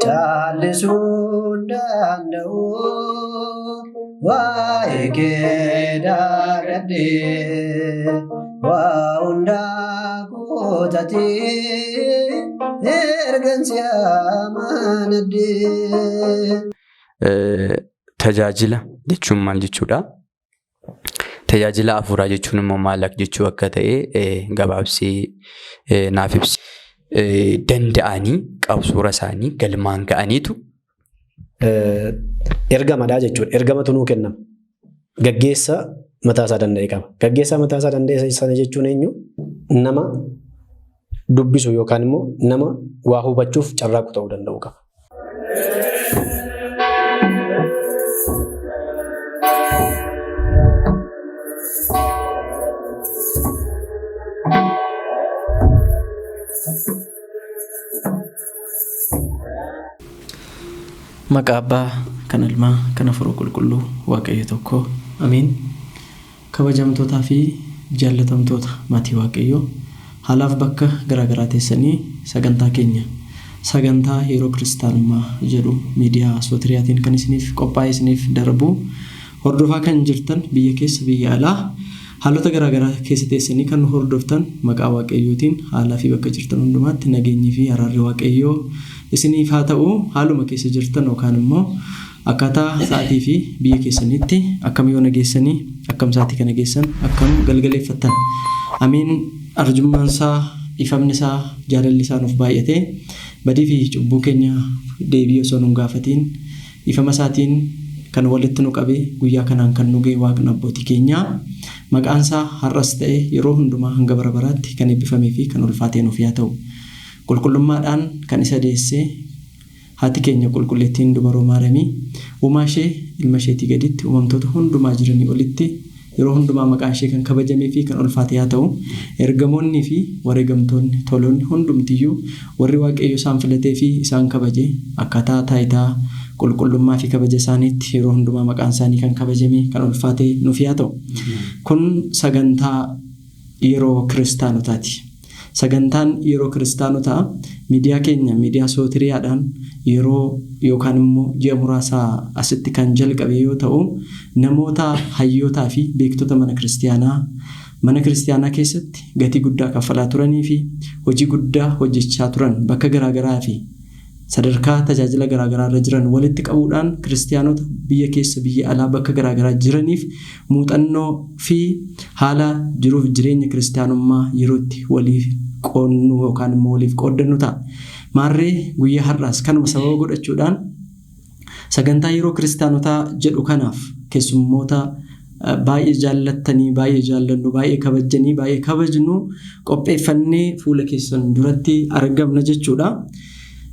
Callisuu hin danda'u waa'ee kee daagadhee waa hundaa kutatee ergan si amanadhee. Tajaajila jechuun maal jechuudha? Tajaajila hafuuraa jechuun immoo maal jechuu akka ta'e gabaabsee naaf ibsi. Danda'anii qabsoora isaanii galmaan ga'aniitu. Ergamadha jechuudha. Ergamatu nuu kennama. Gaggeessa mataasaa danda'e qaba. Gaggeessaa mataasaa danda'e sana jechuun eenyu? Nama dubbisu yookaan immoo nama waa hubachuuf carraaqu ta'uu danda'u qaba. Maqaa Abbaa kan Ilmaa kan Hafuura Qulqulluu Waaqayyo tokko Ameen. Kabajamtootaa fi jaallatamtoota maatii Waaqayyoo haalaaf bakka garaagaraa teessanii sagantaa keenya sagantaa yeroo kiristaanummaa jedhu miidiyaa Sootiriyaatiin kan isiniif qophaa'ee isiniif darbu hordofaa kan jirtan biyya keessa biyya alaa haalota garaagaraa keessa teessanii kan nu hordoftan maqaa Waaqayyootiin haalaa fi bakka jirtan hundumaatti nageenyii fi araarri Waaqayyoo isiniif haa ta'u. Haaluma keessa jirtan yookaan immoo akkaataa sa'aatii fi biyya keessanitti akkam yoo nageessanii, akkam sa'aatii kana geessan, akkam galgaleeffattan. Ameen. Arjummaan isaa, dhiifamni isaa, jaalalli isaa nuuf baay'ate badii fi cubbuu keenya deebii osoo nun gaafatiin dhiifama isaatiin kan walitti nu qabe guyyaa kanaan kan nu ga'e Waaqni abbootii keenyaa maqaan isaa har'as ta'e yeroo hundumaa hanga bara baraatti kan eebbifamee fi kan ulfaatee nuuf yaa ta'u. Qulqullummaadhaan kan isa deesse haati keenya qulqulleettiin dubaroo Maaramii uumaa ishee ilma isheetii gaditti uumamtoota hundumaa jiranii olitti yeroo hundumaa maqaan ishee kan kabajamee fi kan ulfaate yaa ta'u. Ergamoonnii fi wareegamtoonni toloonni hundumtiyyuu warri Waaqayyo isaan filatee fi isaan kabaje akkaataa taayitaa qulqullummaa fi kabaja isaaniitti yeroo hundumaa maqaan isaanii kan kabajame kan ulfaate nuuf yaa ta'u. Kun sagantaa yeroo kiristaanotaati. Sagantaan yeroo kiristaanotaa miidiyaa keenya miidiyaa Sootiriyaadhaan yeroo yookaan immoo ji'a muraasaa asitti kan jalqabe yoo ta'u, namoota hayyootaa fi beektota mana kiristiyaanaa mana kiristiyaanaa keessatti gatii guddaa kaffalaa turanii fi hojii guddaa hojjechaa turan bakka garaagaraa fi sadarkaa tajaajila garaagaraa irra jiran walitti qabuudhaan kiristiyaanota biyya keessa biyya alaa bakka garaagaraa jiraniif muuxannoo fi haala jiruuf jireenya kiristiyaanummaa yeroo itti waliif qoodnu yookaan immoo waliif qooddannu ta'a. Maarree guyyaa har'aas kanuma sababa godhachuudhaan sagantaa yeroo kiristaanotaa jedhu kanaaf keessummoota baay'ee jaallattanii, baay'ee jaallannu, baay'ee kabajjanii, baay'ee kabajnu qopheeffannee fuula keessan duratti argamna jechuudha.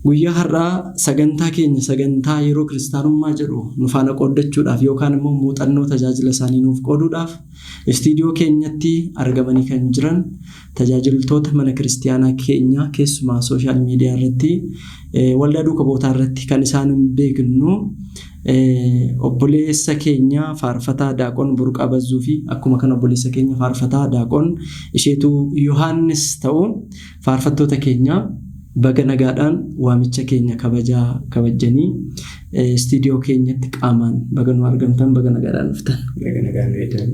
Guyyaa har'aa sagantaa keenya sagantaa yeroo kiristaanummaa jedhu nu faana qooddachuudhaaf yookaan immoo muuxannoo tajaajila isaanii nuuf qooduudhaaf istiidiyoo keenyatti argamanii kan jiran tajaajiltoota mana kiristiyaanaa keenya keessumaa sooshaal miidiyaa irratti waldaa duuka bu'ootaa irratti kan isaan beeknu obboleessa keenya faarfataa Daaqon Burqaa Bazzuu fi akkuma kana obboleessa keenya faarfataa Daaqon Isheetuu Yohaannis ta'u. Faarfattoota keenya baga nagaadhaan waamicha keenya kabajaa kabajjanii istiidiyoo keenyatti qaamaan baga nu argamtan, baga nagaadhaan dhuftan. Baga nagaan nu eedan.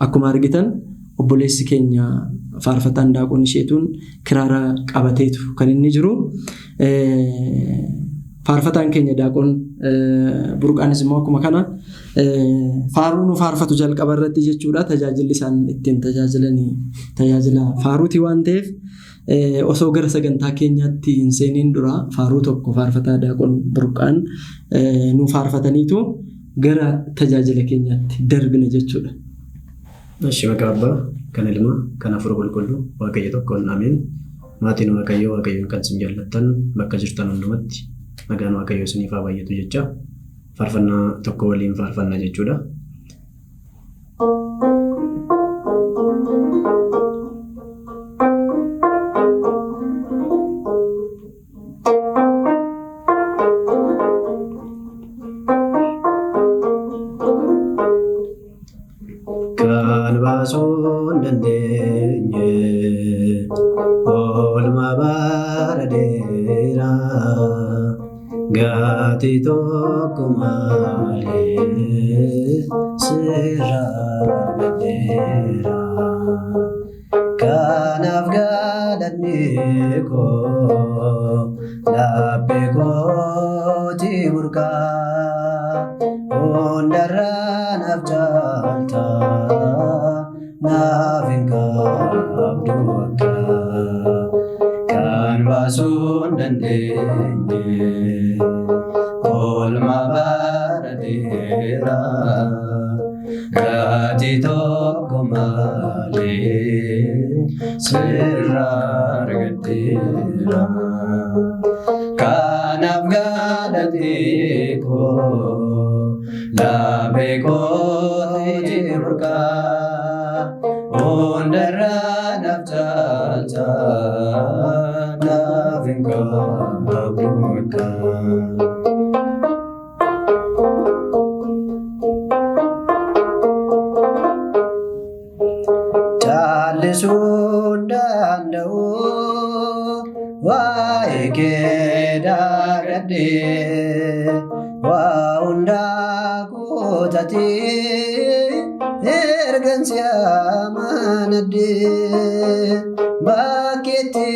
Akkuma argitan obboleessi keenya faarfataan Daaqon Isheetuun kiraara qabateetu kan inni jiru. Faarfataan keenya Daaqon Burqaanis immoo akkuma kana faaruu nu faarfatu jalqaba irratti jechuudha. Tajaajilli isaan ittiin tajaajilanii tajaajila faaruuti waan ta'eef osoo gara sagantaa keenyaatti hin seeniin dura faaruu tokko faarfataa Daaqon Burqaan nu faarfataniitu gara tajaajila keenyaatti darbina jechuudha. Eshi maqaa Abbaa, kan Ilmaa, kan Hafuura Qulqulluu, Waaqayyo tokkoon Ameen. Maatiin Waaqayyoo Waaqayyoon kan isin jaallattan bakka jirtan hundumatti nagaan Waaqayyoo isiniif haa baay'atu jecha faarfannaa tokko waliin faarfanna jechuudha. Kan baasuu hin dandeenye oolmaa bara dheeraa. Gatii tokko malee sirraa argadheera. Kanaaf galanni koo laphee kooti burqaa. Hundarraa naaf caalta naaf hin qabdu akka. Kan baasuu hin dandeenye oolmaa bara dheeraa. Gatii tokko malee sirraa argadheera. Kanaaf galanni koo laphee kooti burqaa. Hundarraa naaf caalta naaf hin qabdu akka. Caallisuun danda'u waa'ee kee daagadhee waa hundaa kutatee ergan si amanadhee bakkeetti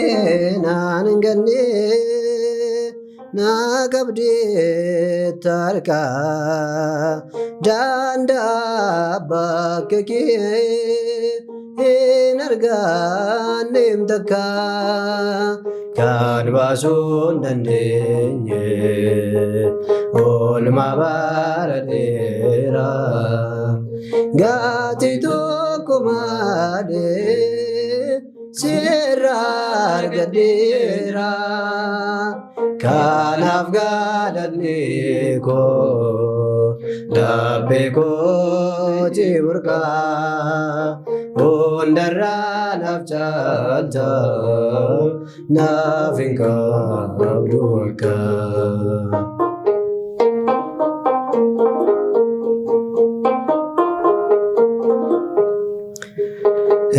naan hin gannee na qabdee tarkaa danda'a bakka kee hin arganneem takka Kan baasuu hin dandeenye oolmaa bara dheeraa. Gatii tokko malee sirraa argadheera. Kanaaf galanni koo laphee kooti burqaa. Hundarraa naaf caalta naaf hin qabdu akka.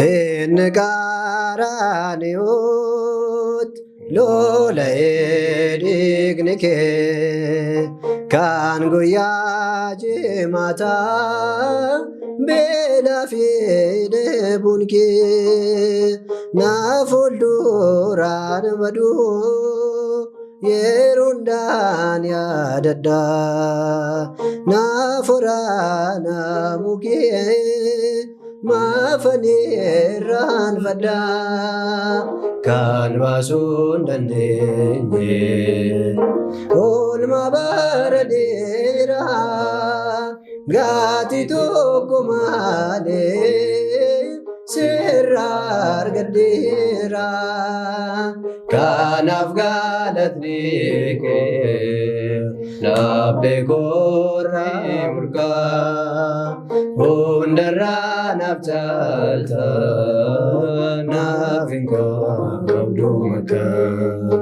Inni qaaraaniyoot lola'ee dhiigni kee kan guyyaa jimaataa beela fi dheebuun kee na fuulduraan baduu yeroo hundaan yaadadha na foraana mukee maafanii irraanfadha. Kan baasuu hin dandeenye Oolmaa bara dheeraa gatii tokko malee sirraa argadheera. Kanaaf galanni kee laphee koorraa burqaa. Hundarraa naaf caalta naaf hin qabdu maqaa.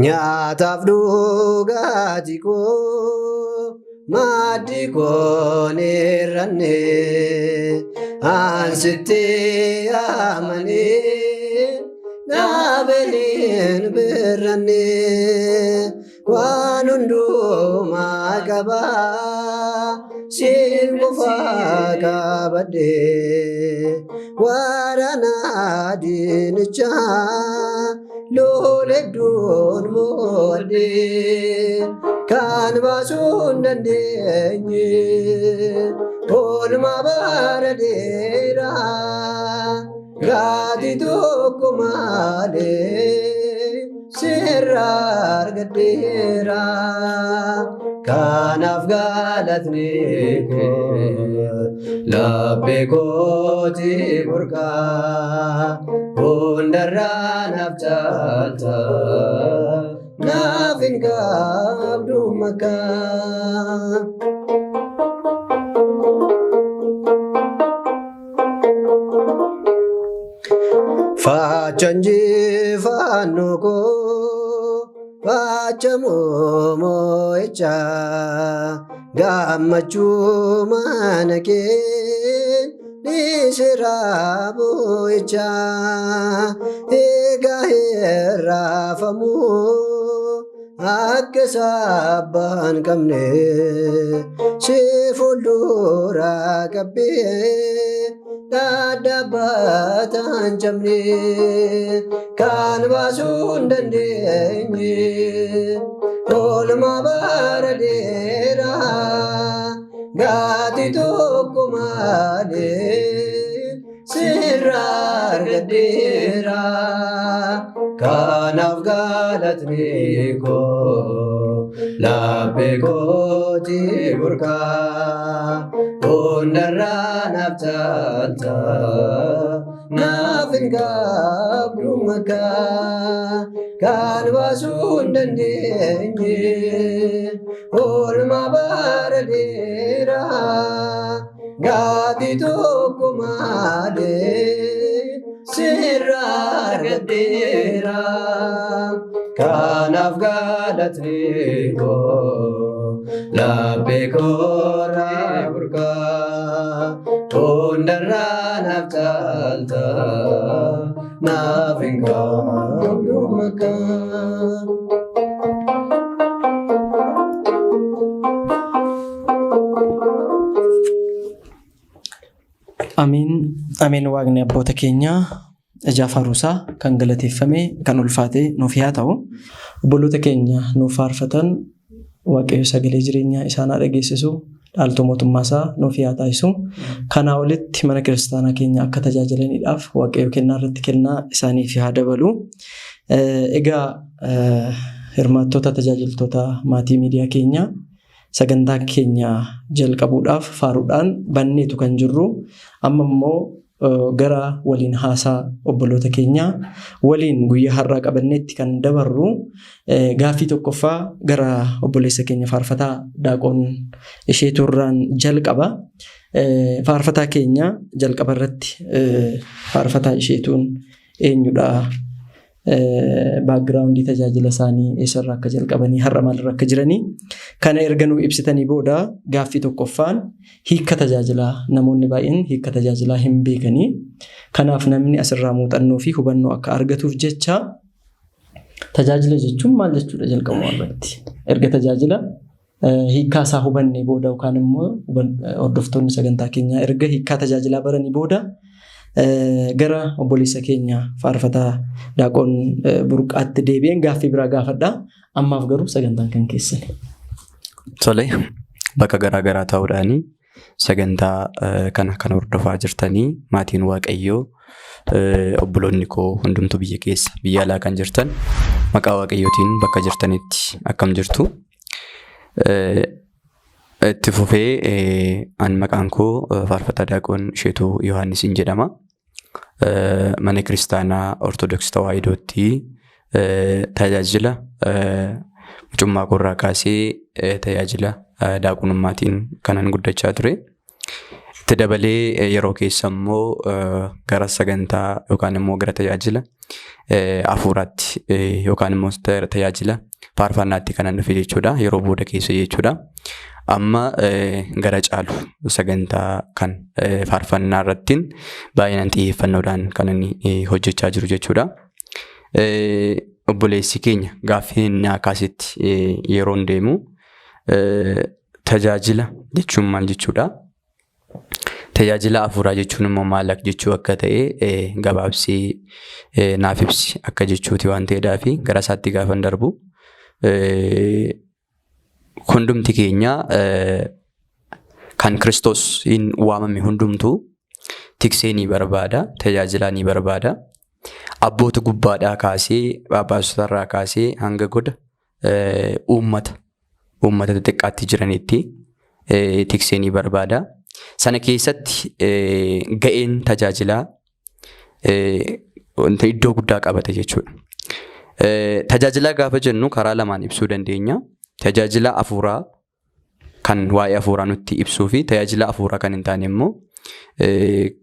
Nyaataaf dhugaatii koo maaddii koo ni hir'anne ansitti amanee dhaabeen birranne waan hundumaa qabaa siin qofaa qabadhee waraana diinichaa loledduun mo'adhee kan baasuu hin dandeenye oolmaa bara dheeraa gatii tokko malee sirraa argadheera. Kanaaf galanni koo laphee kooti burqaa. Hundarraa naaf caalta Naaf hin qabdu maqaa. Faachaan jifaannu koo faachamuu moo'icha gammachuu mana kee Dhiisira boo'icha eega hirraafamu akka sabbaan qabne si fuuldura qabbee dhadhaabbataan cabne kan baasuu hin dandeenye oolmaa bara dheeraa gatii tokko malee sirraa argadheera. Kanaaf galatni koo laphee kooti burqaa hundarraa naaf caalta naaf hin qabdu maqaa kan baasuu hin dandeenye oolmaa bara dheeraa gatii tokko malee sirraa argadheera. Kanaaf galatni koo laphee koorraa burqaa hundarraa naaf caalta naaf hin qabdu maqaa. Ameen. Ameen Waaqni abboota keenyaa ijaa faaruusaa kan galateeffame kan ulfaate nuuf haa ta'u. Obboloota keenya nuuf faarfatan Waaqayyo sagalee jireenyaa isaan haa dhageessisu. Dhaaltuu mootummaa isaa nuuf haa taasisu. Kanaa olitti mana kiristaanaa keenya akka tajaajilaniidhaaf Waaqayyo kennaa irratti kennaa isaaniif haa dabalu. Egaa hirmaattota tajaajiltoota maatii miidiyaa keenyaa sagantaa keenya jalqabuudhaaf faaruudhaan banneetu kan jirru. Amma immoo gara waliin haasaa obboloota keenyaa waliin guyyaa har'aa qabanneetti kan dabarru gaaffii tokkoffaa gara obboleessa keenya faarfataa Daaqoon Isheetuurraan jalqaba. Faarfataa keenya jalqaba irratti faarfataa Isheetuun eenyudha? Baakgiraawundii tajaajila isaanii eessarraa akka jalqabanii har'a maalirra akka jiranii kana erga nuu ibsitanii booda gaaffii tokkoffaan hiika tajaajilaa namoonni baay'een hiika tajaajilaa hin beekanii kanaaf namni asirraa muuxannoo fi hubannoo akka argatuuf jecha tajaajila jechuun maal jechuudha jalqabuma irratti erga tajaajila hiikkaa isaa hubannee booda yookaan immoo hordoftoonni sagantaa keenyaa erga hiikkaa tajaajilaa baranii booda gara obboleessa keenya faarfataa Daaqoon Burqaatti deebi'een gaaffii biraa gaafadha. Ammaaf garuu sagantaan kan keessani. Tole, bakka garaa garaa ta'uudhaani sagantaa kana kan hordofaa jirtanii maatiin Waaqayyoo obboloonni koo hundumtuu biyya keessa biyya alaa kan jirtan maqaa Waaqayyootiin bakka jirtanitti akkam jirtu. Itti fufee an maqaan koo Faarfataa Daaqoon Isheetuu Yohaannisiin jedhama. Mana Kiristaanaa Ortodoksii Tawaahidootti tajaajila mucummaa koorraa kaasee tajaajila daaqunummaatiin kanan guddachaa ture. Itti dabalee yeroo keessa immoo gara sagantaa yookaan immoo gara tajaajila hafuuraatti yookaan immoo tajaajila faarfannaatti kanan dhufe jechuudha. Yeroo booda keessa jechuudha. Amma gara caalu sagantaa kan faarfannaa irrattiin baay'inaan xiyyeeffannoodhaan kan inni hojjechaa jiru jechuudha. Obboleessi keenya gaaffii inni kaasetti yeroon deemu tajaajila jechuun maal jechuudha? Tajaajila hafuuraa jechuun immoo maal jechuu akka ta'e gabaabsee naaf ibsi akka jechuuti waan ta'eedhaa fi gara isaatti gaafan darbu. Hundumti keenya kan Kiristoosiin waamame hundumtuu tiksee ni barbaada, tajaajilaa ni barbaada. Abboota gubbaadhaa kaasee, phaaphaasota irraa kaasee hanga goda uummata uummata xixiqqaatti jiranitti tiksee ni barbaada. Sana keessatti ga'een tajaajilaa wanta iddoo guddaa qabata jechuudha. Tajaajilaa gaafa jennu karaa lamaan ibsuu dandeenya. Tajaajila hafuuraa kan waa'ee hafuuraa nutti ibsuu fi tajaajila hafuuraa kan hin taane immoo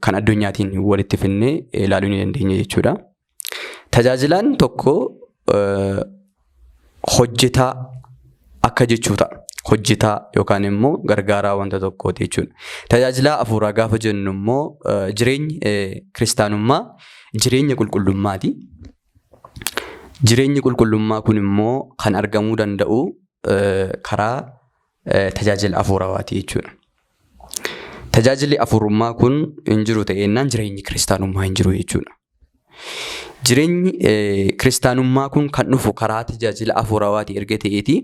kan addunyaatiin walitti finnee ilaaluu ni dandeenya jechuudha. Tajaajilaan tokko hojjetaa akka jechuu ta'a. Hojjetaa yookaan immoo gargaaraa wanta tokkooti jechuudha. Tajaajilaa hafuuraa gaafa jennu immoo jireenyi kiristaanummaa jireenya qulqullummaati. Jireenyi qulqullummaa kun immoo kan argamuu danda'u karaa tajaajila hafuurawaati jechuudha. Tajaajilli hafuurummaa kun hin jiru ta'eennaan jireenyi kiristaanummaa hin jiru jechuudha. Jireenyi kiristaanummaa kun kan dhufu karaa tajaajila hafuurawaati erga ta'eeti.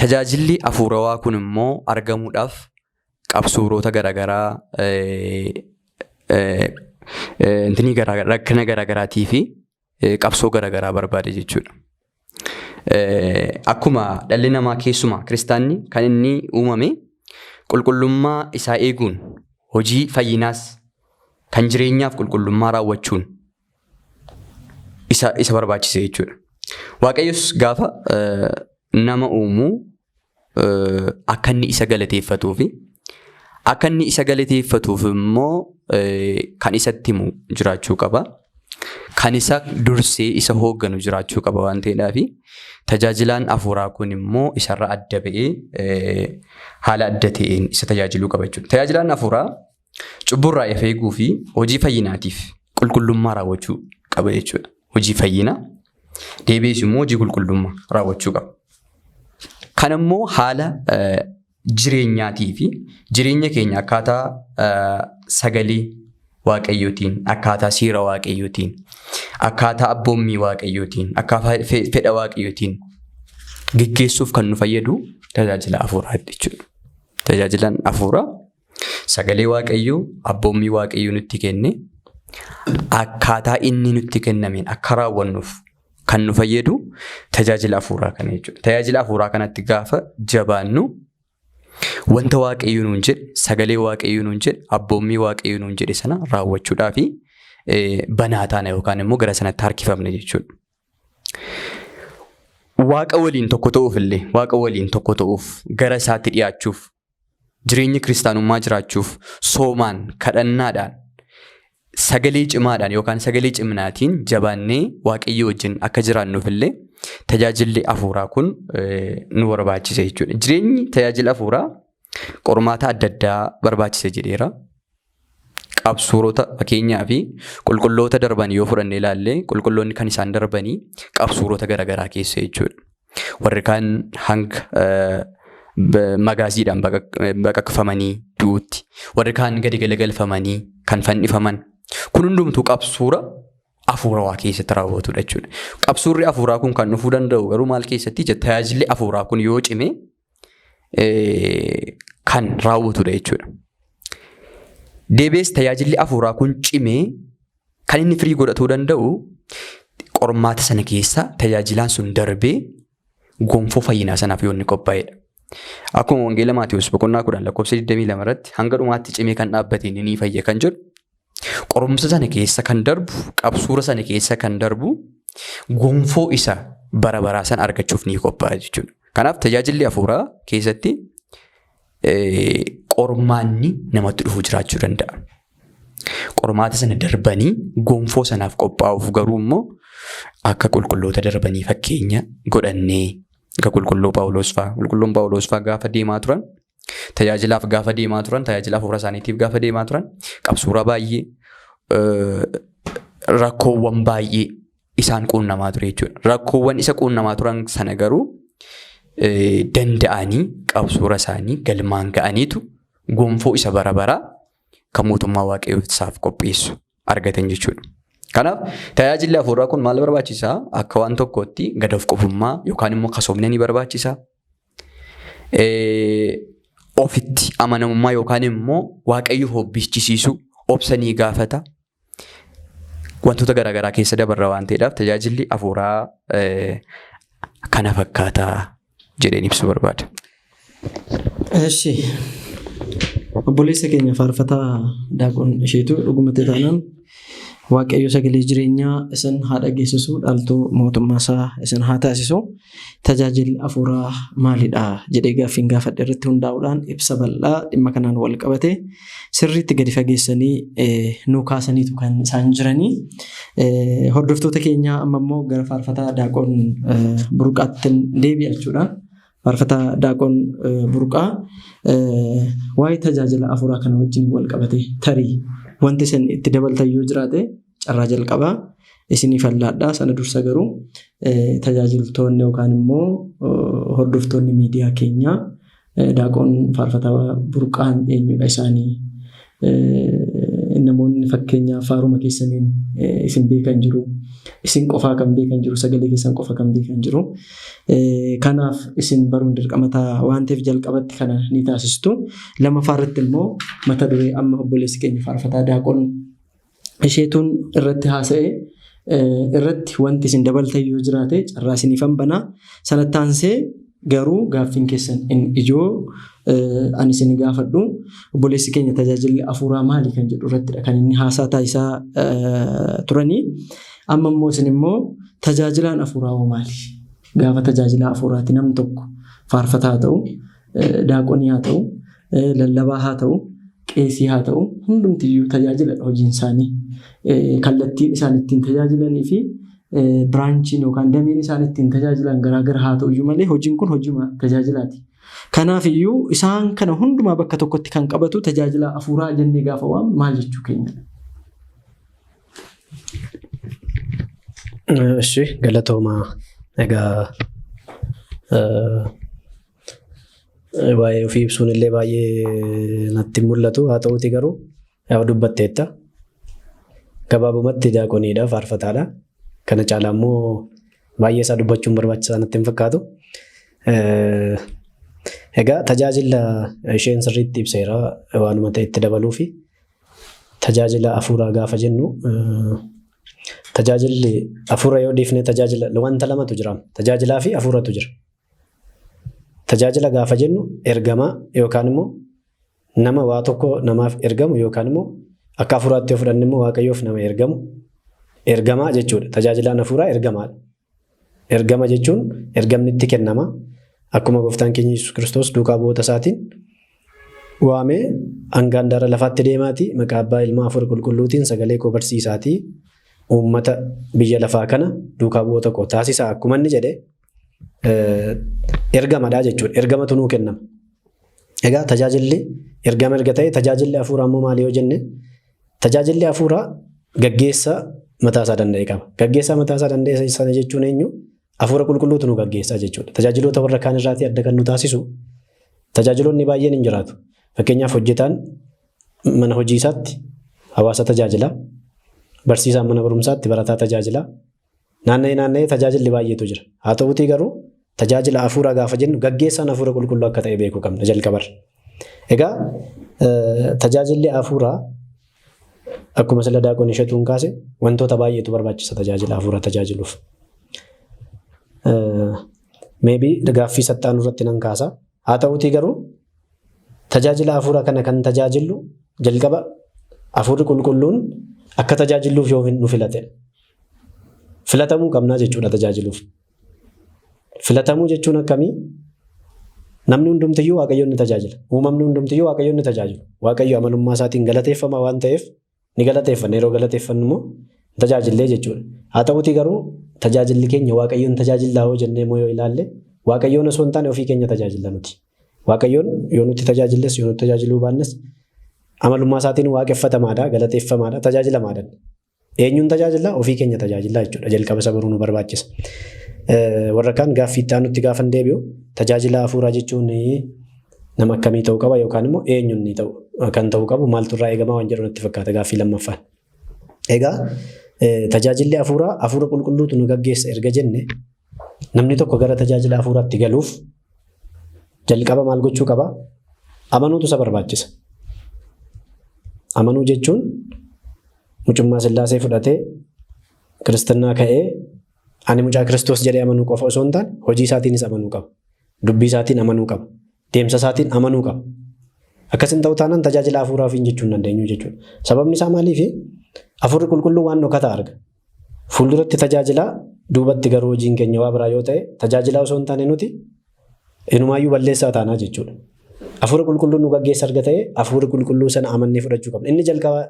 Tajaajilli hafuurawaa kun immoo argamuudhaaf qabsuurota garaagaraa, rakkina garaagaraatii fi qabsoo garaagaraa barbaada jechuudha. Akkuma dhalli namaa, keessumaa kiristaanni, kan inni uumame qulqullummaa isaa eeguun, hojii fayyinaas kan jireenyaaf qulqullummaa raawwachuun isa barbaachise jechuudha. Waaqayyos gaafa nama uumu akka inni isa galateeffatuu fi akka inni isa galateeffatuuf immoo kan isatti himu jiraachuu qaba. Kan isa dursee isa hoogganu jiraachuu qaba waan ta'eedhaaf, tajaajilaan hafuuraa kun immoo isarra adda ba'ee haala adda ta'een isa tajaajiluu qaba jechuudha. Tajaajilaan hafuuraa cubburraa of eeguu fi hojii fayyinaatiif qulqullummaa raawwachuu qaba jechuudha. Hojii fayyinaa deebi'ees immoo hojii qulqullummaa raawwachuu qaba. Kan immoo haala jireenyaatii fi jireenya keenya akkaataa sagalee Waaqayyootiin, akkaataa seera Waaqayyootiin, akkaataa abboommii Waaqayyootiin, akkaataa fedha Waaqayyootiin geggeessuuf kan nu fayyadu tajaajila hafuuraati jechuudha. Tajaajilaan hafuuraa sagalee Waaqayyoo, abboommii Waaqayyoo nutti kenne akkaataa inni nutti kennameen akka raawwannuuf kan nu fayyadu tajaajila hafuuraa kana jechuudha. Tajaajila hafuuraa kanatti gaafa jabaannu, wanta Waaqayyo nuun jedhe, sagalee Waaqayyo nuun jedhe, abboommii Waaqayyo nuun jedhe sana raawwachuudhaa fi banaa taana yookaan immoo gara sanatti harkifamna jechuudha. Waaqa waliin tokko ta'uuf illee, Waaqa waliin tokko ta'uuf, gara isaatti dhiyaachuuf, jireenya kiristaanummaa jiraachuuf, soomaan, kadhannaadhaan, sagalee cimaadhaan yookaan sagalee ciminaatiin jabaannee Waaqayyo wajjin akka jiraannuuf illee tajaajilli hafuuraa kun nu barbaachisa jechuudha. Jireenyi tajaajila hafuuraa qormaata adda addaa barbaachisa jedheera. Qabsuurota fakkeenyaa fi qulqulloota darban yoo fudhanne ilaalle, qulqulloonni kan isaan darbanii qabsuurota garaagaraa keessa jechuudha. Warri kaan hanga magaaziidhaan baqaqfamanii du'uutti, warri kaan gadi galagalfamanii kan fannifaman. Kun hundumtuu qabsuura hafuurawaa keessatti raawwatudha jechuudha. Qabsuurri hafuuraa kun kan dhufuu danda'u garuu maal keessatti? Tajaajilli hafuuraa kun yoo cime kan raawwatudha jechuudha. Deebi'ees tajaajilli hafuuraa kun cimee kan inni firii godhatuu danda'u qormaata sana keessa tajaajilaan sun darbee gonfoo fayyinaa sanaaf yoo inni qophaa'edha. Akkuma Wangeela Maatiyuus boqonnaa 10 lakkoofsa 22 irratti, "Hanga dhumaatti cimee kan dhaabbate ni fayya" kan jedhu, qorumsa sana keessa kan darbu, qabsuura sana keessa kan darbu, gonfoo isa bara baraa sana argachuuf ni qophaa'a jechuudha. Kanaaf tajaajilli hafuuraa keessatti qormaanni namatti dhufu jiraachuu danda'a. Qormaata sana darbanii gonfoo sanaaf qophaa'uuf garuu immoo akka qulqulloota darbanii fakkeenya godhannee, akka qulqulluu Phaawulos fa'aa, qulqulluun Phaawulos fa'aa gaafa deemaa turan, tajaajilaaf gaafa deemaa turan, tajaajila hafuura isaaniitiif gaafa deemaa turan, qabsuura baay'ee, rakkoowwan baay'ee isaan quunnamaa ture jechuudha. Rakkoowwan isa quunnamaa turan sana garuu danda'anii qabsuura isaanii galmaan ga'aniitu gonfoo isa bara baraa kan mootummaa Waaqayyoo isaaf qopheessu argatan jechuudha. Kanaaf tajaajilli hafuuraa kun maal barbaachisaa? Akka waan tokkootti gad of qofummaa yookaan immoo kasoomna ni barbaachisa. Ofitti amanamummaa yookaan immoo Waaqayyo hobbichisiisuu, obsa ni gaafata. Wantoota garaagaraa keessa dabarra waan ta'eedhaaf tajaajilli hafuuraa kana fakkaataa jedheen ibsuu barbaada. Eshi, obboleessa keenya faarfataa Daaqon isheetu, dhugumatti taanaan Waaqayyo sagalee jireenyaa isin haa dhageessisu, dhaaltuu mootummaa isaa isin haa taasisu. Tajaajilli hafuuraa maalidha jedhee gaaffiin gaafadhe irratti hundaa'uudhaan ibsa bal'aa dhimma kanaan wal qabate sirriitti gadi fageessanii nu kaasaniitu kan isaan jiranii. Hordoftoota keenyaa, amma immoo gara faarfataa Daaqon Burqaatti deebi'a jechuudha. Faarfataa Daaqon Burqaa, waa'ee tajaajila afuuraa kana wajjin wal qabate tarii wanti isin itti dabaltan yoo jiraate carraa jalqabaa isiniif allaadhaa. Sana dursa garuu tajaajiltoonni yookaan immoo hordoftoonni miidiyaa keenyaa Daaqon Faarfataa Burqaan eenyudha isaanii, namoonni fakkeenyaaf faaruma keessaniin isin beekan jiru. Isin qofaa kan beekan jiru, sagalee keessan qofa kan beekan jiru. Kanaaf isin baruun dirqama ta'a waan ta'eef jalqabatti kana ni taasistu. Lammaffaa irratti immoo mata duree amma obboleessi keenya Faarfataa Daaqon isheetuun irratti haasa'e irratti wanti isin dabaltan yoo jiraate carraa isiniifan banaa. Sanatti aansee garuu gaaffiin keessan inni ijoo ani isin gaafadhu, obboleessi keenya tajaajilli afuuraa maali kan jedhu irrattidha kan inni haasaa taasisaa turanii. Amma immoo isin immoo tajaajilaan afuuraa hoo maali? Gaafa tajaajilaa afuuraati namni tokko faarfataa haa ta'u, daaqonii haa ta'u, lallabaa haa ta'u, qeesii haa ta'u, hundumtiyyuu tajaajiladha hojiin isaanii. Kallattiin isaan ittiin tajaajilanii fi branchiin yookaan dameen isaan ittiin tajaajilan garaagara haa ta'u iyyuu malee hojiin kun hojii tajaajilaati. Kanaaf iyyuu isaan kana hundumaa bakka tokkotti kan qabatu tajaajila afuuraa jennee gaafa waamnu maal jechuu keenyadha? Ishi, galatoomaa. Egaa waa'ee ofii ibsuun illee baay'ee natti hin mul'atu. Haa ta'uuti garuu yaa dubbatteetta. Gabaabumatti daaqoniidha, faarfataadha. Kana caalaa immoo baay'ee isaa dubbachuun barbaachisaa natti hin fakkaatu. Egaa tajaajila isheen sirriitti ibseera, waanuma ta'e itti dabaluufi. Tajaajila hafuuraa gaafa jennu, tajaajilli hafuura yoo dhiifne, tajaajila wanta lamatu jira. Tajaajilaa fi hafuuratu jira. Tajaajila gaafa jennu ergamaa yookaan immoo nama waa tokko namaaf ergamu, yookaan immoo akka hafuuraatti yoo fudhanne immoo Waaqayyoof nama ergamu ergamaa jechuudha. Tajaajilaan hafuuraa ergamaadha. Ergama jechuun ergamni itti kennama. Akkuma gooftaan keenya Yesuus Kiristoos duukaa bu'oota isaatiin waamee, "Hanga handaara lafaatti deemaatii maqaa abbaa, ilmaa, hafuura qulqulluutiin sagalee koo barsiisaatii uummata biyya lafaa kana duukaa bu'oota koo taasisaa" akkuma inni jedhe ergamadha jechuudha. Ergamatu nuu kennama. Egaa tajaajilli ergama erga ta'e, tajaajilli hafuuraa immoo maali yoo jenne, tajaajilli hafuuraa gaggeessaa mataa isaa danda'e qaba. Gaggeessaa mataa isaa danda'e sana jechuun eenyu? Hafuura qulqulluutu nu gaggeessaa jechuudha. Tajaajiloota warra kaan irraatii adda kan nu taasisu, tajaajiloonni baay'een hin jiraatu. Fakkeenyaaf, hojjetaan mana hojii isaatti hawaasa tajaajila. Barsiisaan mana barumsaatti barataa tajaajila. Naanna'ee naanna'ee tajaajilli baay'eetu jira. Haa ta'uutii garuu tajaajila hafuuraa gaafa jennu gaggeessaan hafuura qulqulluu akka ta'e beekuu qabna jalqabarra. Egaa tajaajilli hafuuraa akkuma sila daaqon isheetuun kaase wantoota baay'eetu barbaachisa tajaajila hafuuraa tajaajiluuf. Maybe gaaffii sattaanu irratti nan kaasa. Haa ta'uutii garuu tajaajila hafuuraa kana kan tajaajillu jalqaba hafuurri qulqulluun akka tajaajilluuf yoo nu filate. Filatamuu qabnaa jechuudha tajaajiluuf. Filatamuu jechuun akkamii? Namni hundumtiyyuu Waaqayyoon ni tajaajila. Uumamni hundumtiyyuu Waaqayyoon ni tajaajilu. Waaqayyo amalummaa isaatiin galateeffama waan ta'eef ni galateeffanna. Yeroo galateeffannu immoo tajaajillee jechuudha. Haa ta'uutii garuu tajaajilli keenya Waaqayyoon tajaajillaa yoo jennee immoo yoo ilaalle, Waaqayyoon osoo hin taane ofii keenya tajaajilla nuti. Waaqayyoon yoo nuti tajaajilles yoo nuti tajaajiluu baannes amalummaa isaatiin waaqeffatamaadha, galateeffamaadha, tajaajilamaadha. Eenyuun tajaajillaa? Ofii keenya tajaajillaa jechuudha. Jalqaba isa baruu nu barbaachisa. Warra kaan gaaffii itti aanutti gaafan deebi'u, tajaajila hafuuraa jechuun nama akkamii ta'uu qaba yookaan immoo eenyuun ni ta'u kan ta'uu qabu, maaltu irraa eegamaa waan jedhu natti fakkaata gaaffii lammaffaan. Egaa tajaajilli hafuuraa hafuura qulqulluutu nu gaggeessa erga jenne, namni tokko gara tajaajila hafuuraatti galuuf jalqaba maal gochuu qaba? Amanuutu isa barbaachisa. Amanuu jechuun mucummaa Sillaasee fudhatee kiristinnaa ka'ee ani mucaa Kiristoos jedhee amanuu qofa osoo hin taane, hojii isaatiinis amanuu qaba. Dubbii isaatiin amanuu qaba. Deemsa isaatiin amanuu qaba. Akkas hin ta'u taanaan tajaajila hafuuraa ofiin jechuu hin dandeenyu jechuudha. Sababni isaa maaliifi? Hafuurri qulqulluu waan dhokataa arga. Fuulduratti tajaajilaa, duubatti garuu hojiin keenya waa biraa yoo ta'e, tajaajilaa osoo hin taane nuti inumaayyuu balleessaa taanaa jechuudha. Hafuura qulqulluun nu gaggeessa arga ta'e, hafuura qulqulluu sana amannee fudhachuu qabna. Inni jalqaba,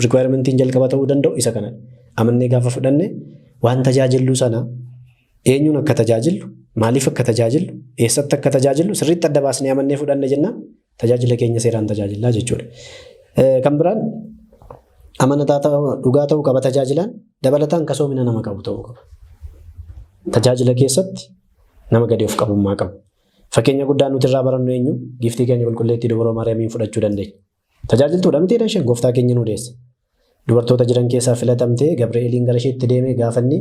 requirementiin jalqaba ta'uu danda'u isa kanadha. Amannee gaafa fudhanne waan tajaajilluu sana Eenyuun akka tajaajillu, maaliif akka tajaajillu, eessatti akka tajaajillu sirriitti adda baasnee amannee fudhanne jennaan tajaajila keenya seeraan tajaajillaa jechuudha. Kan biraan amanataa ta'uu, dhugaa ta'uu qaba tajaajilaan, dabalataan kasoomina nama qabu ta'uu qaba. Tajaajila keessatti nama gadi of qabummaa qabu. Fakkeenya guddaa nuti irraa barannu eenyu? Giiftii keenya qulqulleettii Dubroo Maariyaamiin fudhachuu dandeenya. Tajaajiltuudha mitiidha isheen gooftaa keenya nu deesse. Dubartoota jiran keessaa filatamtee Gabri'eeliin gara isheetti deemee gaafanni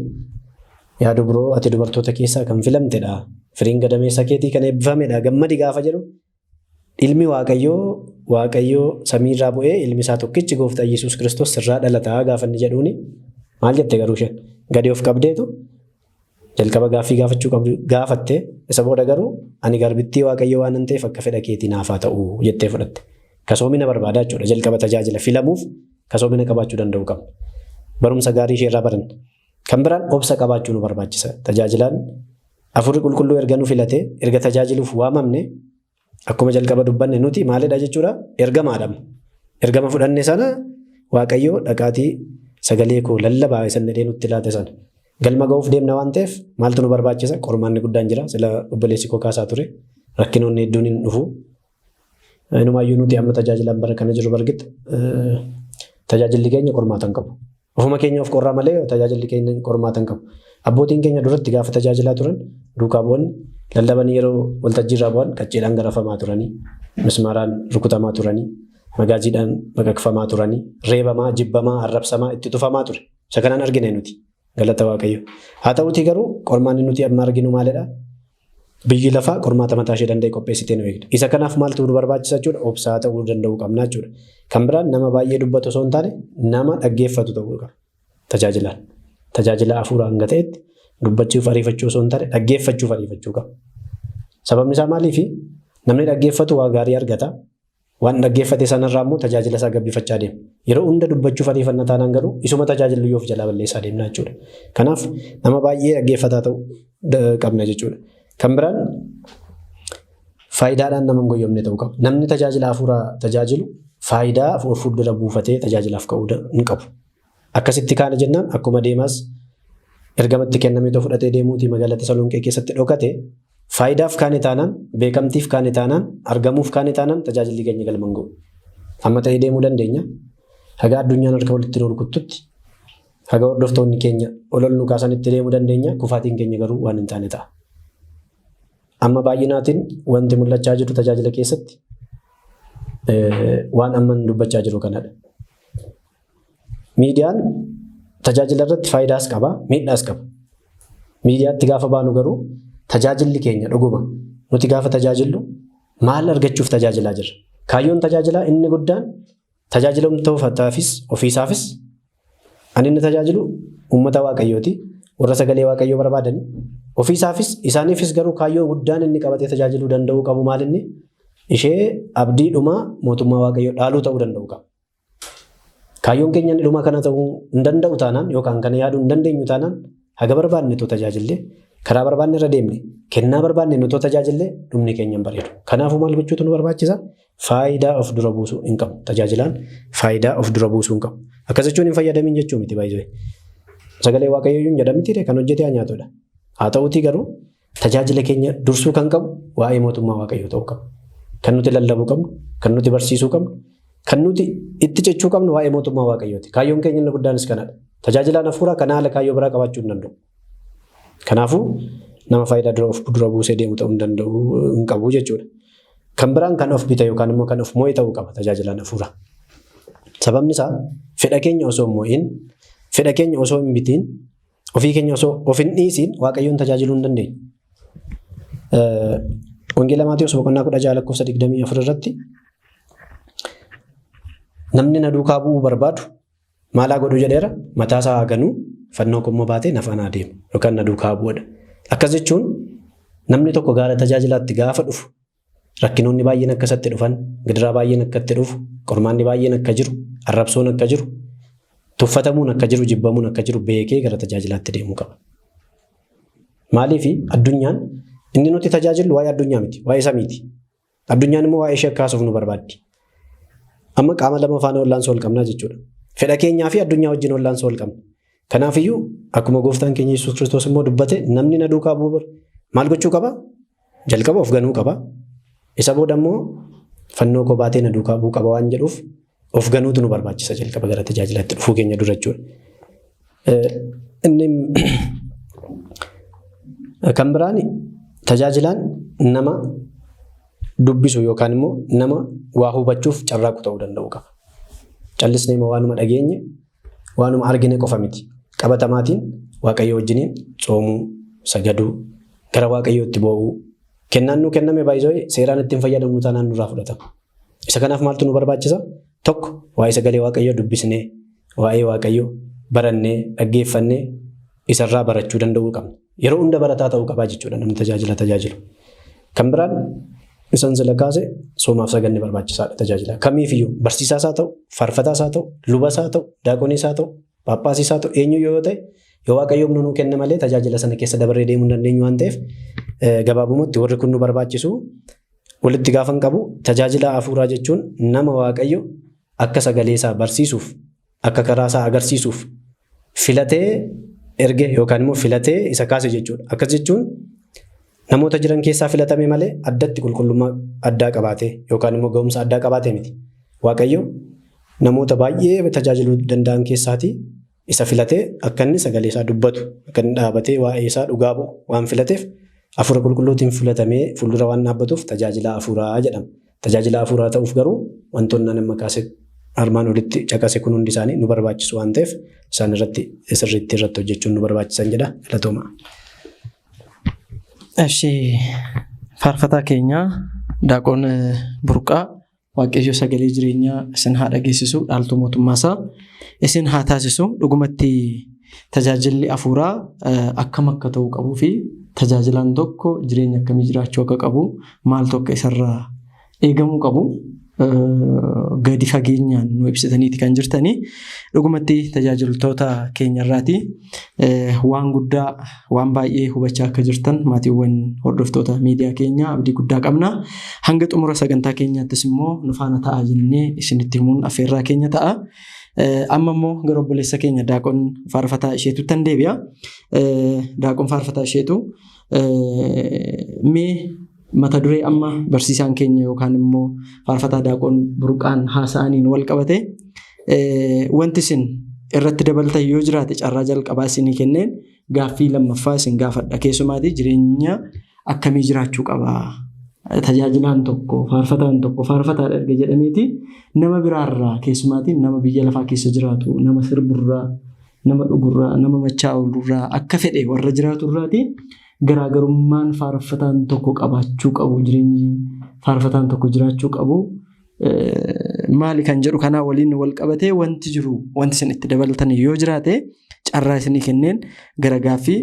yaa dubroo ati dubartoota keessaa kan filamtedha. Firiin gadameessa keetii kan eebbifamedha. Gammadi gaafa jedhu ilmi Waaqayyoo Waaqayyoo samiirraa bu'ee ilmi isaa tokkichi gooftaa Yesuus Kiristoos sirraa dhalataa gaafanni jedhuuni maal jette garuu isheen gadi of qabdeetu jalqaba gaaffii gaafachuu qabdu gaafatte isa booda garuu ani garbittii Waaqayyoo waan hin ta'eef akka fedha keetii naaf haa ta'u jettee fudhatte. Kasoomina barbaada jechuudha. Jalqaba tajaajila filamuuf kasoomina qabaachuu danda'u qabna. Barumsa gaarii ishee irraa baranna. Kan biraan obsa qabaachuu nu barbaachisa. Tajaajilaan Hafuurri qulqulluu erga nu filate erga tajaajiluuf waamamne akkuma jalqaba dubbanne nuti maalidha jechuudha ergamaadha. Ergama fudhanne sana Waaqayyoo dhaqaatii sagalee koo lallabaa isan jedhee nutti laate sana. Galma ga'uuf deemna waan ta'eef maaltu nu barbaachisa? Qormaanni guddaan jira. Sila obboleessi koo kaasaa ture. Rakkinoonni hedduun hin dhufu. Inumaayyuu nuti amma tajaajilaan bara kana jiru bargitti tajaajilli keenya qormaata hin qabu. Ofuma keenya of qorraa malee tajaajilli keenya qormaata hin qabu. Abbootiin keenya duratti gaafa tajaajilaa turan duukaa bu'an lallabanii yeroo waltajjiirraa bu'an qacceedhaan garafamaa turanii, mismaaraan rukutamaa turanii, magaaziidhaan baqaqfamaa turanii, reebamaa, jibbamaa, arrabsamaa, itti tufamaa ture. Isa kanaan argine nuti. Galata Waaqayyo. Haa ta'uutii garuu qormaanni nuti amma arginu maalidha? Biyyi lafaa qormaata mataa ishee danda'e qopheessitee nu eegdi. Isa kanaaf maaltu nu barbaachisa jechuudha? Obsaa ta'uu danda'uu qabna jechuudha. Kan biraan nama baay'ee dubbatu osoo hin taane nama dhaggeeffatu ta'uu qaba. Tajaajilaan. Tajaajila hafuuraa hanga ta'etti dubbachuuf ariifachuu osoo hin taane dhaggeeffachuuf ariifachuu qaba. Sababni isaa maaliifi? Namni dhaggeeffatu waa gaarii argata. Waan dhaggeeffate sanarraa immoo tajaajila isaa gabbifachaa deema. Yeroo hunda dubbachuuf ariifanna taanaan garuu isuma tajaajillu yoo of jalaa balleessaa deemna jechuudha. Kanaaf nama baay'ee dhaggeeffataa ta'uu qabna jechuudha. Kan biraan faayidaadhaan nama hin goyyomne ta'uu qaba. Namni tajaajila hafuuraa tajaajilu faayidaa fuuldura buufatee tajaajilaaf ka'uu hin qabu. Akkasitti kaane jennaan akkuma Deemaas ergamatti kennameetoo fudhatee deemuutii magaalaa Tasalonqee keessatti dhokate faayidaaf kaane taanaan, beekamtiif kaane taanaan, argamuuf kaane taanaan tajaajilli keenya galma hin ga'u. Amma ta'ee deemuu dandeenya. Haga addunyaan harka walitti nu rukuttutti, haga hordoftoonni keenya ol ol nu kaasanitti deemuu dandeenya. Kufaatiin keenya garuu waan hin taane ta'a. Amma baay'inaatiin wanti mul'achaa jiru tajaajila keessatti waan amma dubbachaa jiru kanadha. Miidiyaan tajaajila irratti faayidaas qaba, miidhaas qaba. Miidiyaatti gaafa baanu garuu tajaajilli keenya dhuguma nuti gaafa tajaajillu maal argachuuf tajaajilaa jirra? Kaayyoon tajaajilaa inni guddaan tajaajilamtootaafis ofiisaafis ani inni tajaajilu uummata Waaqayyooti. Warra sagalee Waaqayyoo barbaadani. Ofiisaafis isaaniifis garuu kaayyoo guddaan inni qabatee tajaajiluu danda'uu qabu maal inni? Ishee abdii dhumaa mootummaa Waaqayyoo dhaaluu ta'uu danda'u qaba. Kaayyoon keenya inni dhumaa kana ta'uu hin danda'u taanaan yookaan kana yaaduu hin dandeenyu taanaan haga barbaanne too tajaajillee karaa barbaanne irra deemne kennaa barbaanne nu too tajaajillee dhumni keenya hin bareedu. Kanaafuu maal gochuutu nu barbaachisa? Faayidaa of dura buusuu hin qabu. Tajaajilaan faayidaa of dura buusuu hin qabu. Akkas jechuun hin fayyadamiin jechuu miti baay'ee. Sagalee Waaqayyoo iyyuu hin jedhamti kan hojjetee haa nyaatudha. Haa ta'uutii garuu tajaajila keenya dursuu kan qabu waa'ee mootummaa Waaqayyoo ta'uu qaba. Kan nuti lallabuu qabnu, kan nuti barsiisuu qabnu, kan nuti itti cichuu qabnu waa'ee mootummaa Waaqayyooti. Kaayyoon keenya inni guddaanis kanadha. Tajaajilaan hafuuraa kana haala kaayyoo biraa qabaachuu hin danda'u. Kanaafuu nama faayidaa dura of dura buusee deemu ta'uu hin danda'u hin qabu jechuudha. Kan biraan kan of bita yookaan immoo kan of moo'e ta'uu qaba tajaajilaan hafuuraa. Sababni isaa fedha keenya osoo hin moo'in, fedha keenya osoo hin bitiin, ofii keenya osoo of hin dhiisiin Waaqayyoon tajaajiluu hin dandeenyu. Wangeela Maatewos boqonnaa 16 lakkoofsa 24 irratti namni na duukaa bu'uu barbaadu maalaa godhu jedheera mataa isaa haa ganuu fannoo kommoo baatee na faana adeemu yookaan na duukaa bu'uudha. Akkas jechuun namni tokko gaara tajaajilaatti gaafa dhufu rakkinoonni baay'een akka isatti dhufan, gidiraa baay'een akka itti dhufu, qormaanni baay'een akka jiru, arrabsoon akka jiru, tuffatamuun akka jiru, jibbamuun akka jiru beekee gara tajaajilaatti deemuu qaba. Maaliif addunyaan inni nuti tajaajillu waa'ee addunyaa miti, waa'ee samiiti. Addunyaan immoo waa'ee ishee akka haasofnu barbaaddi. Amma qaama lama faana wallaansoo wal qabnaa jechuudha. Fedha keenyaa fi addunyaa wajjin wallaansoo wal qabna. Kanaafiyyuu akkuma gooftaan keenya Yesuus Kiristoos immoo dubbate namni na duukaa bu'u maal gochuu qaba? Jalqaba of ganuu qaba. Isa booda immoo fannoo koo baatee na duukaa bu'uu qaba waan jedhuuf of ganuutu nu barbaachisa jalqaba gara tajaajilaatti dhufuu keenya dura jechuudha. Inni kan biraan tajaajilaan nama dubbisu yookaan immoo nama waa hubachuuf carraaqu ta'uu danda'u qaba. Callisnee waanuma dhageenye waanuma argine qofa miti. Qabatamaatiin Waaqayyo wajjiniin tsoomuu, sagaduu, gara Waaqayyootti boo'uu. Kennaan nuu kenname baay'isoo seeraan ittiin fayyadamnu taanaan nurraa fudhatama. Isa kanaaf maaltu nu barbaachisa? Tokko waa'ee sagalee Waaqayyoo dubbisnee, waa'ee Waaqayyoo barannee, dhaggeeffannee isarraa barachuu danda'uu qabna. Yeroo hunda barataa ta'uu qabaa jechuudha namni tajaajila tajaajilu. Kan biraan isan sila kaase soomaaf saganni barbaachisaadha tajaajila. Kamiifiyyuu barsiisaas haa ta'u, faarfataas haa ta'u, lubas haa ta'u, daaqoniis haa ta'u, Phaaphaasiis haa ta'u, eenyuyyuu yoo ta'e yoo Waaqayyo humna nuu kenne malee tajaajila sana keessa dabarree deemuu hin dandeenyu waan ta'eef gabaabumatti warri kun nu barbaachisu. Walitti gaafan qabu tajaajila hafuuraa jechuun nama Waaqayyo akka sagalee isaa barsiisuuf, akka karaa isaa agarsiisuuf filatee erge yookaan immoo filatee isa kaase jechuudha. Akkas jechuun namoota jiran keessaa filatame malee addatti qulqullummaa addaa qabaatee yookaan immoo ga'umsa addaa qabaatee miti. Waaqayyo namoota baay'ee tajaajiluu danda'an keessaatii isa filatee akka inni sagalee isaa dubbatu, akka inni dhaabatee waa'ee isaa dhugaa ba'u waan filateef hafuura qulqulluutiin filatamee fuuldura waan dhaabbatuuf tajaajilaa hafuuraa jedhama. Tajaajila hafuuraa ta'uuf garuu wantoonni ani amma kaase armaan olitti caqase kun hundi isaanii nu barbaachisu waan ta'eef isaan irratti sirriitti irratti hojjechuun nu barbaachisan jedha. Galatooma. Eshi faarfataa keenya Daaqoon Burqaa Waaqayyo sagalee jireenyaa isin haa dhageessisu, dhaaltuu mootummaa isaa isin haa taasisu. Dhugumatti tajaajilli hafuuraa akkam akka ta'uu qabuu fi tajaajilaan tokko jireenya akkamii jiraachuu akka qabu, maaltu akka isarraa eegamuu qabu gadi fageenyaan nu ibsitaniiti kan jirtanii. Dhugumatti tajaajiltoota keenyarraati waan guddaa waan baay'ee hubachaa akka jirtan maatiiwwan hordoftoota miidiyaa keenyaa abdii guddaa qabna. Hanga xumura sagantaa keenyaattis immoo nu faana ta'aa jennee isinitti himuun affeerraa keenya ta'a. Amma immoo gara obboleessa keenya Daaqon Faarfataa Isheetuttan deebi'a. Daaqon Faarfataa Isheetu, mee mata duree amma barsiisaan keenya yookaan immoo faarfataa Daaqon Burqaan haasa'aniin wal qabate wanti isin irratti dabaltan yoo jiraate carraa jalqabaa isinii kenneen gaaffii lammaffaa isin gaafadha. Keessumaatii jireenya akkamii jiraachuu qaba? Tajaajilaan tokko, faarfataan tokko faarfataadha erga jedhameeti nama biraarraa, keessumaatiin nama biyya lafaa keessa jiraatu, nama sirburraa, nama dhugurraa, nama machaa'urraa, akka fedhe warra jiraaturraati garaagarummaan faarfataan tokko qabaachuu qabu, jireenyi faarfataan tokko jiraachuu qabu maali kan jedhu kanaa waliin wal qabatee wanti jiru, wanti isin itti dabaltan yoo jiraate carraa isinii kenneen gara gaaffii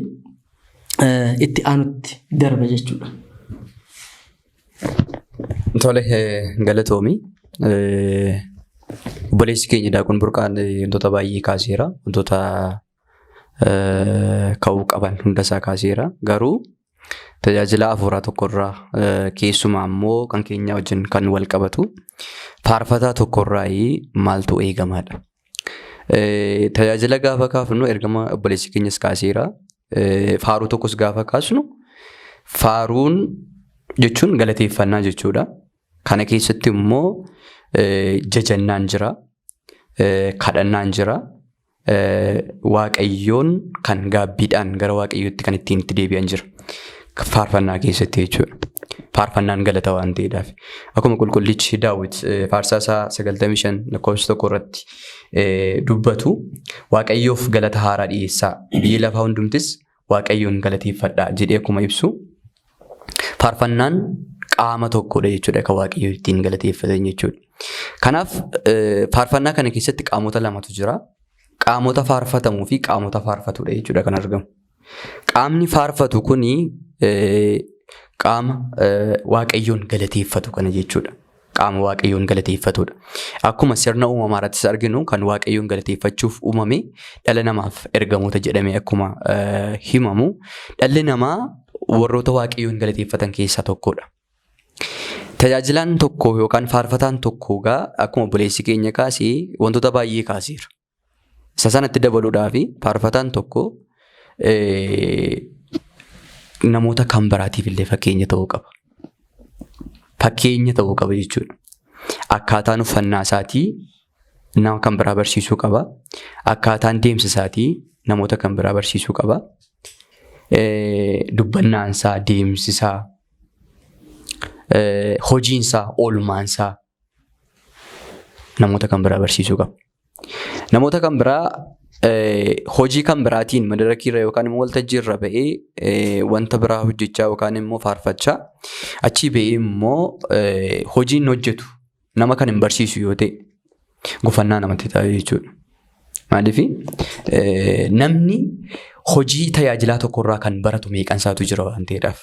itti aanutti darba jechuudha. Tole, galatoomi. Obboleessi keenya Daaqon Burqaan wantoota baay'ee kaaseera. Wantoota ka'uu qaban hundasaa kaaseera. Garuu tajaajila hafuuraa tokkorraa, keessumaa immoo kan keenya wajjin kan wal qabatu, faarfataa tokkorraa maaltu eegamaadha? Tajaajila gaafa kaafnu ergama obboleessi keenyas kaaseera. Faaruu tokkos gaafa kaasnu faaruun jechuun galateeffannaa jechuudha. Kana keessatti immoo jajannaan jira, kadhannaan jira. Waaqayyoon kan gaabbiidhaan gara Waaqayyootti kan ittiin itti deebi'an jira. Faarfannaa keessatti jechuudha. Faarfannaan galata waan ta'eedhaaf. Akkuma qulqullichi Daawit faarsaa isaa 95 lakkoofsa 1 irratti dubbatu, Waaqayyoof galata haaraa dhiyeessaa, biyyi lafaa hundumtis Waaqayyoon galateeffadhaa jedhee akkuma ibsu, faarfannaan qaama tokkodha jechuudha kan Waaqayyo ittiin galateeffatan jechuudha. Kanaaf faarfannaa kana keessatti qaamota lamatu jira. Qaamota faarfatamuu fi qaamota faarfatudha jechuudha kan argamu. Qaamni faarfatu kuni qaama Waaqayyoon galateeffatu kana jechuudha. Qaama Waaqayyoon galateeffatudha. Akkuma sirna uumamaa irrattis arginu, kan Waaqayyoon galateeffachuuf uumame dhala namaaf ergamoota jedhamee akkuma himamu, dhalli namaa warroota Waaqayyoon galateeffatan keessaa tokkodha. Tajaajilaan tokko yookaan faarfataan tokko egaa akkuma obboleessi keenya kaasee wantoota baay'ee kaaseera. Isa sanatti dabaluudhaaf faarfataan tokko namoota kan biraatiif illee fakkeenya ta'uu qaba. Fakkeenya ta'uu qaba jechuudha. Akkaataan uffannaa isaatii nama kan biraa barsiisuu qaba. Akkaataan deemsa isaatii namoota kan biraa barsiisuu qaba. Dubbannaan isaa, deemsi isaa, hojiin isaa, oolmaan isaa namoota kan biraa barsiisuu qaba. Namoota kan biraa hojii kan biraatiin madarakiirra yookaan immoo waltajjiirra ba'ee wanta biraa hojjechaa yookaan immoo faarfachaa achii ba'ee immoo hojii inni hojjetu nama kan hin barsiisu yoo ta'e gufannaa namatti ta'a jechuudha. Maaliif namni hojii tajaajilaa tokkorraa kan baratu meeqansaatu jira waan ta'eedhaaf.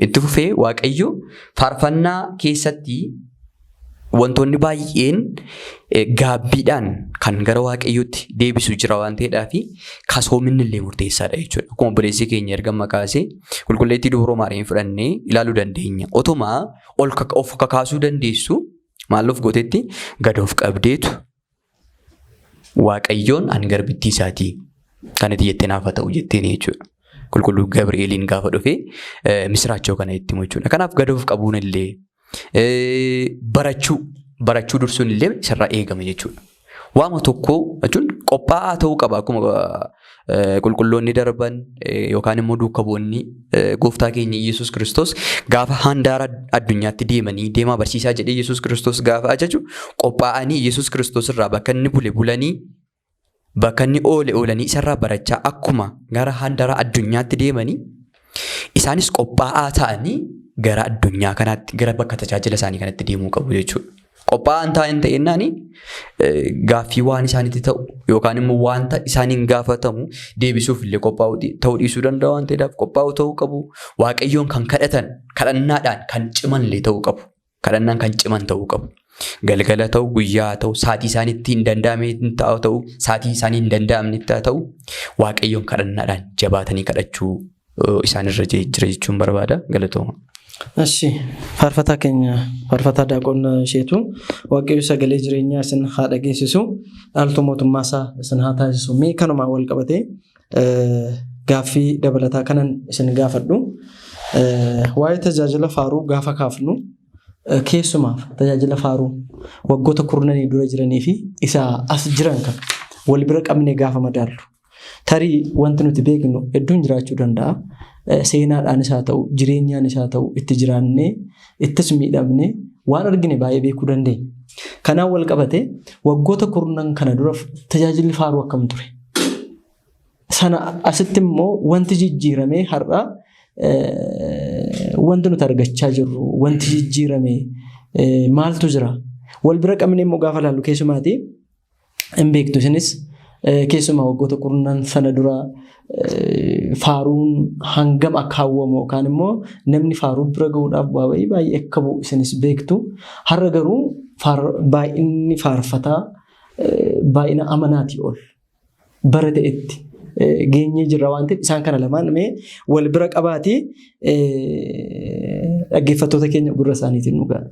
Itti fufee Waaqayyo faarfannaa keessatti wantoonni baay'een gaabbiidhaan kan gara Waaqayyootti deebisu jira waan ta'eedhaaf kasoominni illee murteessaadha jechuudha. Akkuma obboleessi keenya erga makaasee qulqulleettii dubroo Maariyaam fudhannee ilaaluu dandeenya. Otuma ol of kakaasuu dandeessu maal of gootetti gad of qabdeetu Waaqayyoon ani garbittii isaatii kan itti jettee naaf haa ta'u jetteen jechuudha. Qulqulluu Gabri'eeliin gaafa dhufee misiraachoo kana itti himu jechuudha. Kanaaf gad of qabuun illee barachuu barachuu dursuun illee isarraa eegama jechuudha. Waama tokko jechuun qophaa'aa ta'uu qaba akkuma qulqulloonni darban yookaan immoo duuka bu'oonni gooftaa keenya Yesuus Kiristoos gaafa handaara addunyaatti deemanii deemaa barsiisaa jedhee Yesuus Kiristoos gaafa ajaju qophaa'anii Yesuus Kiristoos irraa bakka inni bule bulanii bakka inni oole oolanii isarraa barachaa akkuma gara handaara addunyaatti deemanii isaanis qophaa'aa ta'anii gara addunyaa kanaatti gara bakka tajaajila isaanii kanatti deemuu qabu jechuudha. Qophaa'aan ta'an ta'ennaan gaaffii waan isaanitti ta'u yookaan immoo wanta isaaniin gaafatamu deebisuuf illee qophaa'uu ta'uu dhiisuu danda'a waan ta'eedhaaf qophaa'uu ta'uu qabu. Waaqayyoon kan kadhatan kadhannaadhaan kan ciman illee ta'uu qabu. Kadhannaan kan ciman ta'uu qabu. Galgala ta'u, guyyaa ta'u, sa'aatii isaaniitti hin danda'amne ta'u, sa'aatii isaanii hin danda'amnetti haa ta'u, Waaqayyoon kadhannaadhaan jabaatanii kadhachuu isaanirra jira jechuun barbaada. Galatooma. Eshi, faarfataa keenya faarfataa Daaqon Isheetu, Waaqayyo sagalee jireenyaa isin haa dhageessisu, dhaaltuu mootummaa isaa isin haa taasisu. Mee kanumaan wal qabatee gaaffii dabalataa kanan isin gaafadhu. Waa'ee tajaajila faaruu gaafa kaafnu, keessumaaf tajaajila faaruu waggoota kurnanii dura jiranii fi isa as jiran kan wal bira qabnee gaafa madaallu, tarii wanti nuti beeknu hedduun jiraachuu danda'a. Seenaadhaanis haa ta'u, jireenyaanis haa ta'u, itti jiraannee, ittis miidhamnee waan argine baay'ee beekuu dandeenya. Kanaan wal qabate waggoota kurnan kana dura tajaajilli faaruu akkam ture? Sana asitti immoo wanti jijjiiramee har'a wanti nuti argachaa jirru, wanti jijjiirame maaltu jira? Wal bira qabnee immoo gaafa ilaallu, keessumaati hin beektu isinis, keessumaa waggoota kurnan sana dura faaruun hangam akka hawwamu yookaan immoo namni faaruu bira gahuudhaaf bu'aa ba'ii baay'ee akka bu'u isinis beektu. Har'a garuu baay'inni faarfataa baay'ina amanaatii ol bara ta'etti geenyee jirra waan ta'eef, isaan kana lamaan mee wal bira qabaatii dhaggeeffattoota keenya gurra isaaniitiin nu ga'a.